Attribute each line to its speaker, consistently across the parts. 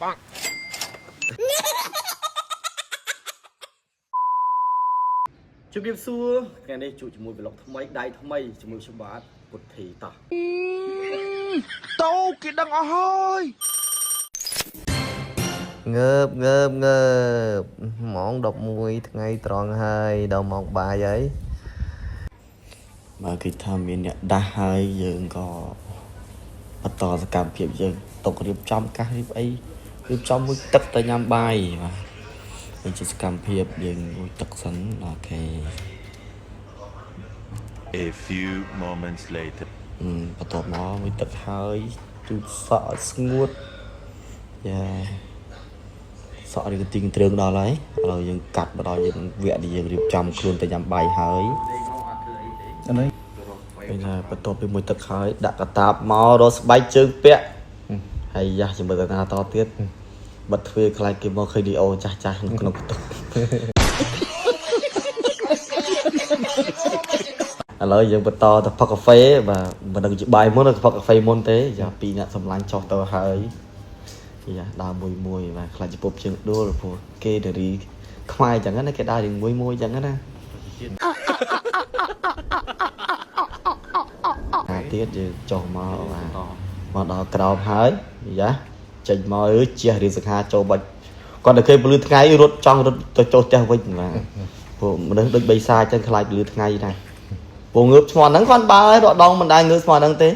Speaker 1: ជម្រាបសួរថ្ងៃនេះជួបជាមួយ vlog ថ្មីដៃថ្មីជាមួយខ្ញុំបាទពុទ្ធីតោះ
Speaker 2: តោគេដឹងអស់ហើយ
Speaker 3: ងើបងើបងើបម៉ោង11ថ្ងៃត្រង់ហើយដល់ម៉ោងបាយហើយ
Speaker 1: បើគេថាមានអ្នកដាស់ហើយយើងក៏បន្តសកម្មភាពយើងទុករៀបចំកាសរៀបអីរៀបចំមួយទឹកទៅញ៉ាំបាយបាទនេះជាសកម្មភាពយើងមួយទឹកសិន OK
Speaker 4: A few moments later.
Speaker 1: បន្ទាប់មកមួយទឹកហើយជូតសក់ឲ្យស្ងួតយ៉ាសក់នេះក៏ទីងទ្រើងដល់ហើយឥឡូវយើងកាត់មកដល់យើងវគ្គដែលយើងរៀបចំខ្លួនទៅញ៉ាំបាយហើយ
Speaker 2: អានេះ
Speaker 1: ពេលថាបន្ទាប់ពីមួយទឹកហើយដាក់កតាបមករកស្បែកជើងពាក់ហើយយ៉ាស់ជាមួយតាណាតទៀតបិទទ្វារខ្លាចគេមកឃើញឌីអូចាស់ចាស់នៅក្នុងបន្ទប់ ឥឡូវយើងបន្តទៅផឹកកាហ្វេបាទមិនដឹងជាបាយមុនឬផឹកកាហ្វេមុនទេយ៉ាពីរអ្នកសម្លាញ់ចុះទៅហើយយ៉ាដើរមួយមួយបាទខ្លាចជាពប់ជើងដួលព្រោះគេនារីខ្មែរចឹងណាគេដើររៀងមួយមួយចឹងណាអាទៀតយើងចុះមកបាទមកដល់ក្រោមហើយយ៉ាចេញមកអើជះរៀងសង្ហាចូលបាច់គាត់តែគេពលឺថ្ងៃរត់ចង់រត់ទៅចូលផ្ទះវិញបាទព្រោះមនុស្សដូចបិសាចចឹងខ្លាចពលឺថ្ងៃដែរ ពងងើបស្មន់ហ្នឹងគាត់បើហើយរកដងមិនដែរងើបស្មន់ហ្នឹងទេ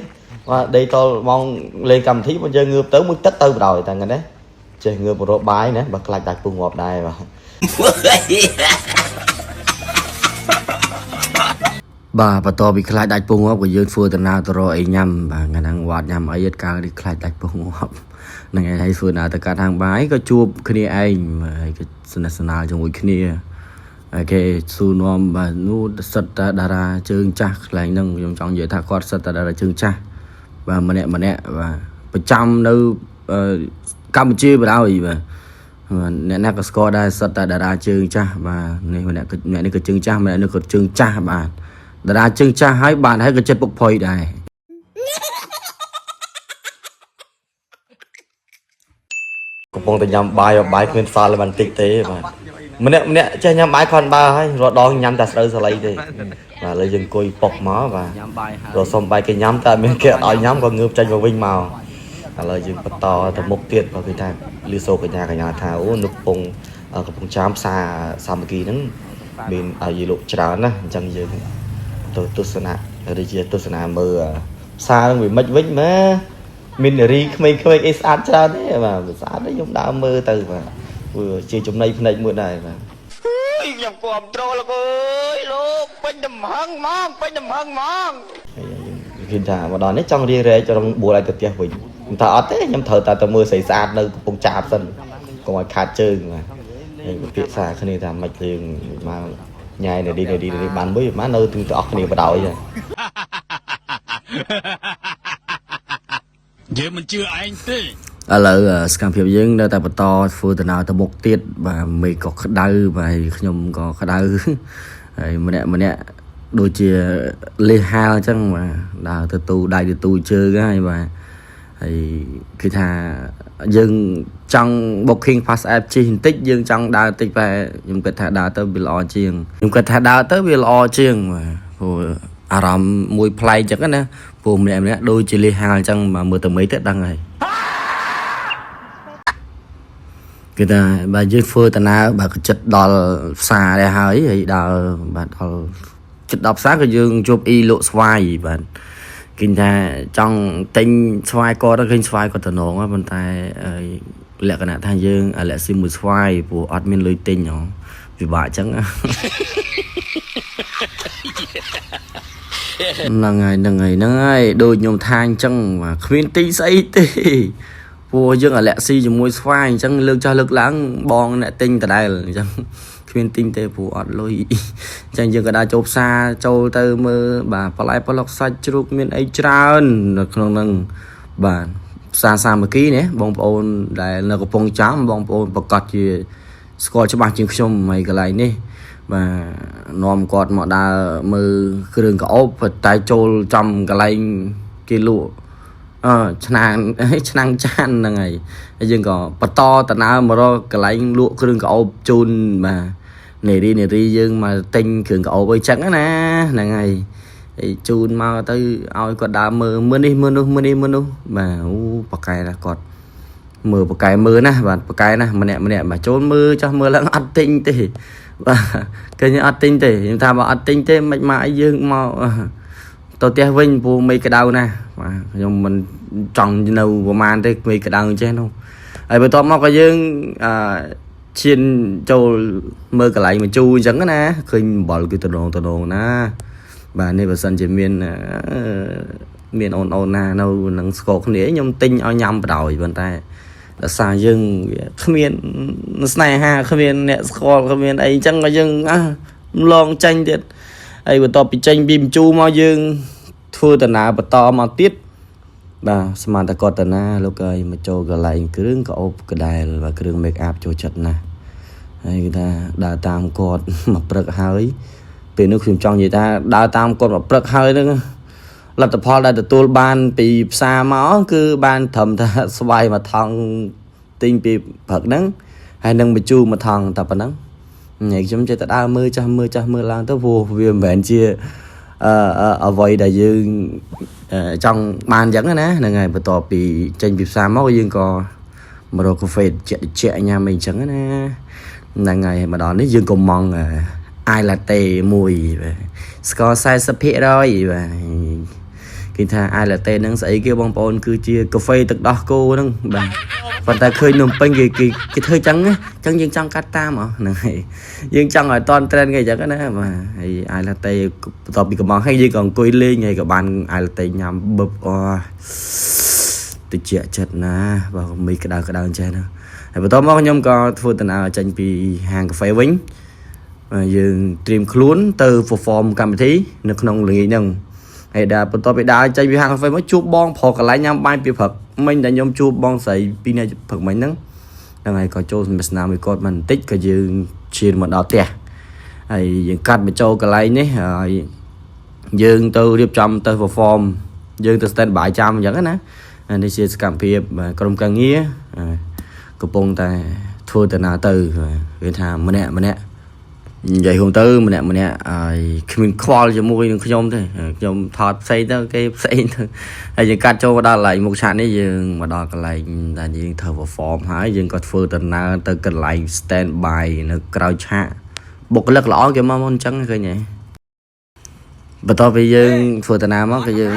Speaker 1: បាទដេកតល់ម៉ោងលេងកម្មវិធីបើយើងងើបទៅមួយទឹកទៅបណ្ដោយតែហ្នឹងណាចេះងើបរកបាយណាបើខ្លាចដាច់ពុះងាប់ដែរបាទបាទបន្ទាប់ពីខ្លាចដាច់ពុះងាប់ក៏យើងធ្វើដំណើរទៅរកអីញ៉ាំបាទថ្ងៃហ្នឹងវត្តញ៉ាំអីអត់កាលនេះខ្លាចដាច់ពុះងាប់ហ្នឹងហើយហើយធ្វើដំណើរទៅកាត់ហាងបាយក៏ជួបគ្នាឯងហើយក៏សនិទ្ធស្នាលជាមួយគ្នា ហើយគេសួរនាំបាទនោះសិតតាតារាជើងចាស់កន្លែងហ្នឹងខ្ញុំចង់និយាយថាគាត់សិតតាតារាជើងចាស់បាទម្នាក់ម្នាក់បាទប្រចាំនៅអឺកម្ពុជាបណ្ដោយបាទបាទអ្នកណាក៏ស្គាល់ដែរសិតតាតារាជើងចាស់បាទនេះម្នាក់ក៏ម្នាក់នេះក៏ជើងចាស់ម្នាក់នេះក៏ជើងចាស់បាទតារាជើងចាស់ហើយបាទហើយក៏ចិត្តពុកផុយដែរកំពុងតែញ៉ាំបាយបាយគ្មានសល់បន្តិចទេបាទម្នាក់ម្នាក់ចេះញ៉ាំបាយគ្រាន់បើហើយរដងញ៉ាំតែស្រូវសាលីទេបាទឥឡូវយើងអង្គុយប៉ុកមកបាទ
Speaker 5: ញ៉ាំបាយហើយ
Speaker 1: រកសុំបាយគេញ៉ាំតែមានគេអត់ឲ្យញ៉ាំក៏ងើបចេញមកវិញមកឥឡូវយើងបន្តទៅមុខទៀតបើគេថាលឺសូកញ្ញាកញ្ញាថាអូនៅកំពង់កំពង់ចាមផ្សារសាមគ្គីហ្នឹងមានឲ្យយីលោកច្រើនណាស់អញ្ចឹងយើងទៅទស្សនៈឬជាទស្សនាមើលផ្សារហ្នឹងវាមិនវិញម៉ែមាននារីក្មេងៗអីស្អាតច្រើនទេបាទស្អាតទេខ្ញុំដើរមើលទៅបាទវាជាចំណៃភ្នែកមួយដែរបាទ
Speaker 2: ខ្ញុំគ្រប់ត្រូលលោកអើយលោកពេញតំហឹងហ្មងពេញតំហឹងហ្មង
Speaker 1: ហើយយើងឃើញថាមកដល់នេះចង់រៀបរែករងបួលឲ្យទៅផ្ទះវិញខ្ញុំថាអត់ទេខ្ញុំត្រូវតែទៅមើលស្រីស្អាតនៅកំពង់ចាមសិនកុំឲ្យខាតជើងបាទហើយពិភាក្សាគ្នាថាមិនយើងមកញ៉ែនៅនេះនៅនេះនេះបានមួយបាននៅទាំងអស់គ្នាបដ ாய் ដែរ
Speaker 6: យើងមិនជឿឯងទេ
Speaker 1: ឥឡូវសកម្មភាពយើងនៅតែបន្តធ្វើដំណើរទៅមុខទៀតបាទមេឃក៏ក្តៅបាទហើយខ្ញុំក៏ក្តៅហើយម្នាក់ម្នាក់ដូចជាលេះហាលអញ្ចឹងបាទដើរទៅទូដៃទៅទូជើងហើយបាទហើយគឺថាយើងចង់ booking pass app ជិះបន្តិចយើងចង់ដើរតិចបែខ្ញុំគិតថាដើរទៅវាល្អជាងខ្ញុំគិតថាដើរទៅវាល្អជាងបាទព្រោះអារម្មណ៍មួយប្លែកអញ្ចឹងណាព្រោះម្នាក់ម្នាក់ដូចជាលេះហាលអញ្ចឹងបាទមើលទៅមេឃទៅដឹងហើយ គេថាបើយើងធ្វើដំណើរបើក៏ចិត្តដល់ផ្សារដែរហើយហើយដល់បាទដល់ចិត្តដល់ផ្សារក៏យើងជួបអ៊ីលក់ស្វាយបាទគេថាចង់ទិញស្វាយគាត់ទៅឃើញស្វាយគាត់តំណងហ្នឹងប៉ុន្តែហើយលក្ខណៈថាយើងអាលាក់ស៊ីមួយស្វាយព្រោះអត់មានលុយទិញហ៎ពិបាកអញ្ចឹងណា ហ្នឹងហើយហ្នឹងហើយហ្នឹងហើយដូចខ្ញុំថាអញ្ចឹងបាទគ្មានទីស្អីទេព្រោះយើងអាលាក់ស៊ីជាមួយស្វាយអញ្ចឹងលើកចោះលើកឡើងបងអ្នកទិញដដែលអញ្ចឹងគ្មានទិញទេព្រោះអត់លុយអញ្ចឹងយើងក៏ដើរចូលផ្សារចូលទៅមើលបាទបន្លែប្លុកសាច់ជ្រូកមានអីច្រើននៅក្នុងហ្នឹងបាទផ្សារសាមគ្គីណាបងប្អូនដែលនៅកំពង់ចាមបងប្អូនប្រកាសជាស្គាល់ច្បាស់ជាងខ្ញុំហើយកន្លែងនេះ បាទនាំគាត់មកដើរមើលគ្រឿងក្អូបតែចូលចំកន្លែងគេលក់ អឺឆ្នាំង ឆ្នាំងចានហ្នឹងហើយហើយយើងក៏បន្តដំណើរមករកកន្លែងលក់គ្រឿងក្អូបជូនបាទនារីនារីយើងមកទិញគ្រឿងក្អូបអីចឹងណាហ្នឹងហើយហើយជូនមកទៅឲ្យគាត់ដើរមើលមើលនេះមើលនោះមើលនេះមើលនោះបាទអូប៉កែណាគាត់មើលប៉កែមើលណាបាទប៉កែណាម្នាក់ម្នាក់បាទចូលមើលចោះមើលឡើងអត់ទិញទេបាទឃើញអត់ទិញទេខ្ញុំថាបើអត់ទិញទេមិនមកឲ្យយើងមក ទៅផ្ទះវិញព្រោះមេក្តៅណាស់បាទខ្ញុំមិនចង់នៅប្រហែលទេមេក្តៅអញ្ចេះនោះហើយបន្ទាប់មកក៏យើងអឺឈានចូលមើលកន្លែងបញ្ជូអញ្ចឹងណាឃើញអំបិលគឺដងដងណាបាទនេះបើសិនជាមានអឺមានអូនអូនណានៅនឹងស្គាល់គ្នាខ្ញុំទិញឲ្យញ៉ាំបដ ாய் ប៉ុន្តែដោយសារយើងវាគ្មានស្នេហាគ្មានអ្នកស្គាល់គ្មានអីអញ្ចឹងក៏យើងអះលងចាញ់ទៀត ហើយបន្ទាប់ពីចេញពីបញ្ជូមកយើងធ្វើដំណើរបន្តមកទៀតបាទស្មានតែគាត់តាណាលោកអើយមកចូលកន្លែងគ្រឿងក៏អូបកដែលបាទគ្រឿង make up ចូលចិត្តណាស់ហើយគេថាដើរតាមគាត់ មកព្រឹកហើយពេលនោះខ្ញុំចង់និយាយថាដើរតាមគាត់មកព្រឹកហើយហ្នឹងលទ្ធផលដែលទទួលបានពីផ្សារមកគឺបានត្រឹមថាស្វាយមួយថង់ទិញពីព្រឹកហ្នឹងហើយនឹងបញ្ជូមួយថង់តែប៉ុណ្ណឹង ថ្ងៃខ្ញុំចេះតែដើរមើលចាស់មើលចាស់មើលឡើងទៅព្រោះវាមិនមែនជាអឺអឺអ្វីដែលយើងអឺចង់បានអញ្ចឹងណាហ្នឹងហើយបន្ទាប់ពីចេញពីផ្សារមកយើងក៏មករកកាហ្វេជាក់ជាក់ញ៉ាំអីអញ្ចឹងណាហ្នឹងហើយមកដល់នេះយើងក៏មងអាយឡាតេមួយបាទស្ករ40%បាទគេថាអាយឡាតេហ្នឹងស្អីគេបងប្អូនគឺជាកាហ្វេទឹកដោះគោហ្នឹងបាទប៉ុន្តែឃើញនំពេញគេគេគេធ្វើចឹងណាចឹងយើងចង់កាត់តាមអស់ហ្នឹងហើយយើងចង់ឲ្យតន់ trend គេចឹងណាបាទហើយអាយឡាតេបន្ទាប់ពីកំងហើយយើងក៏អង្គុយលេងហើយក៏បានអាយឡាតេញ៉ាំបឹបអូតិចចិត្តណាបាទមីក្តៅក្តៅចេះណាហើយបន្ទាប់មកខ្ញុំក៏ធ្វើដំណើរចេញពីហាងកាហ្វេវិញបាទយើងត្រៀមខ្លួនទៅ perform កម្មវិធីនៅក្នុងល្ងាចហ្នឹងហើយដល់បន្ទាប់ពីដើរចេញពីហាងកាហ្វេមកជួបបងប្រុសកន្លែងញ៉ាំបាយពីព្រឹកមិញដែលខ្ញុំជួបបងស្រីពីរនាក់ព្រឹកមិញហ្នឹងហ្នឹងហើយក៏ចូលសម្ស្នាមួយគាត់បន្តិចក៏យើងឈានមកដល់ផ្ទះហើយយើងកាត់បញ្ចូលកន្លែងនេះហើយយើងទៅរៀបចំទៅ perform យើងទៅ stand by ចាំអញ្ចឹងណានេះជាសកម្មភាពក្រុមការងារកំពុងតែធ្វើដំណើរទៅវាថាម្នាក់ម្នាក់និយាយរួមទៅម្នាក់ម្នាក់ហើយគ្មានខ្វល់ជាមួយនឹងខ្ញុំទេខ្ញុំថតផ្សេងទៅគេផ្សេងទៅហើយយើងកាត់ចូលមកដល់កន្លែងមុខឆាកនេះយើងមកដល់កន្លែងដែលយើងធ្វើ perform ហើយយើងក៏ធ្វើដំណើរទៅកន្លែង stand by នៅក្រោយឆាកបុគ្គលិកល្អគេមកមកអញ្ចឹងឃើញទេបន្ទាប់ពីយើងធ្វើដំណើរមកក៏យើង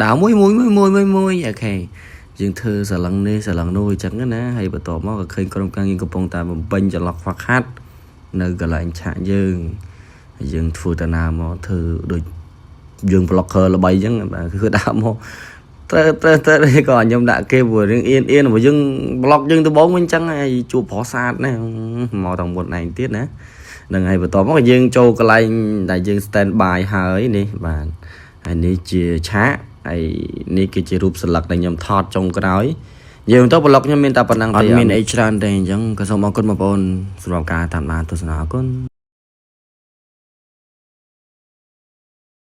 Speaker 1: ដើរមួយមួយមួយមួយមួយមួយ OK យើងធ្វើសឡឹងនេះសឡឹងនោះអញ្ចឹងណាហើយបន្ទាប់មកក៏ឃើញក្រុមការងារកំពុងតែបំពេញចន្លោះខ្វះខាតនៅកន្លែងឆាកយើងហើយយើងធ្វើដំណើរមកធ្វើដូចយើង vlogger ល្បីអញ្ចឹងបាទគឺដើរមកត្រូវត្រូវត្រូវក៏ខ្ញុំដាក់គេព្រោះរឿងអៀនអៀនព្រោះយើង vlog យើងដំបូងវិញអញ្ចឹងហើយជួបប្រុសស្អាតណាមកទាំងមុនឯងទៀតណាហ្នឹងហើយបន្ទាប់មកយើងចូលកន្លែងដែលយើង stand by ហើយនេះបាទហើយនេះជាឆាកហើយនេះគឺជារូបស្លឹកដែលខ្ញុំថតចុងក្រោយយើងទៅប្លុកខ្ញុំមានតែប៉ុណ្្នឹងទេអត់មានអីច្រើនទេអញ្ចឹងក៏សូមអរគុណបងប្អូនសម្រាប់ការតាមដានទស្សនាអរគុណ។